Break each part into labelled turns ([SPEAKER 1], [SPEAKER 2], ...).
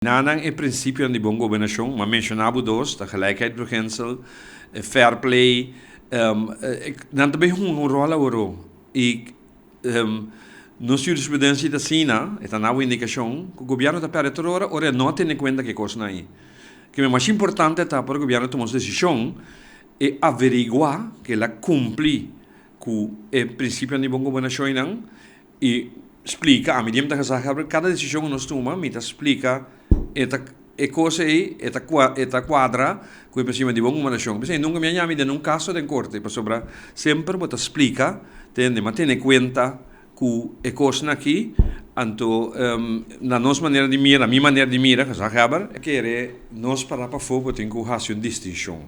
[SPEAKER 1] Nan e prinsipionan di bon gobernashon, m'a menshoná bo dos, ta gelijkheidsbeginsel, fair play, nan ta bay hunga un ròl awor i nos jurisprudensia ta asina, e ta na bo indikashon ku gobièrnu ta pèrdè tur ora, ora e no a tene kuenta ku e kosnan ei. Ke mas importante ta pa gobièrnu tuma su desishon e averiguá ku el a kumpli ku e prinsipionan di bon gobernashon einan. I splika, ami di mi ta gezaghebber, kada desishon ku nos tuma, mi ta splika e ta e kos ei e ta e ta kuadra ku e prinsipio di bon gobernashon. P'esei nunka mi a yami den un kaso den korte, pasobra semper bo ta splika, tende, ma tene kuenta ku e kosnan aki, anto na nos manera di mira, na mi manera di mira, gezaghebber, kere nos para pafó bo tin ku hasi un distinshon.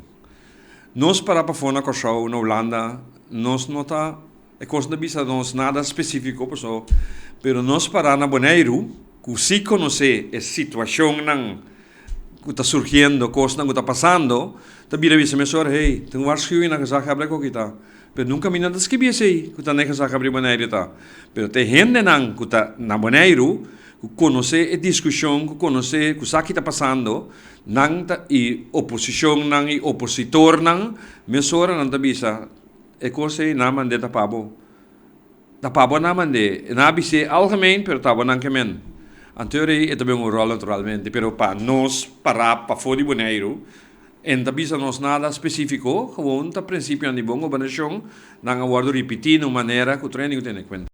[SPEAKER 1] Nos para pafó na Kòrsou, na Hulanda, nos no ta. E kos no bisa nos nada spesífiko paso, pero nos pará na Boneiru ku sí konosé e situashonnan ku ta surgiendo, kosnan ku ta pasando, ta bira bisa mesora, hey, tin un warschuwing na gezaghebber ku kita. Pero nunka mi no ta skibi esei ku ta na e gezaghebber di Boneiru ta. Pero ta e hendenan ku ta na Boneiru, ku konosé e diskushon, ku konosé, ku sa ki ta pasando, nan ta i oposishonnan i opositornan, mesora nan ta bisa, E kos ei nan mand'é ta pa bo. Ta pa bo nan mand'é. Nan a bis'é algemeen, pero ta bo nan ke men. Anto rei e ta bin un ròl naturalmente, pero pa nos pará pafó di Boneiru, e no ta bisa nos nada spesífiko, gewoon ta prinsipionan di bon gobernashon, nan a wòrdu ripití na un manera ku tur hende ku tene kuenta.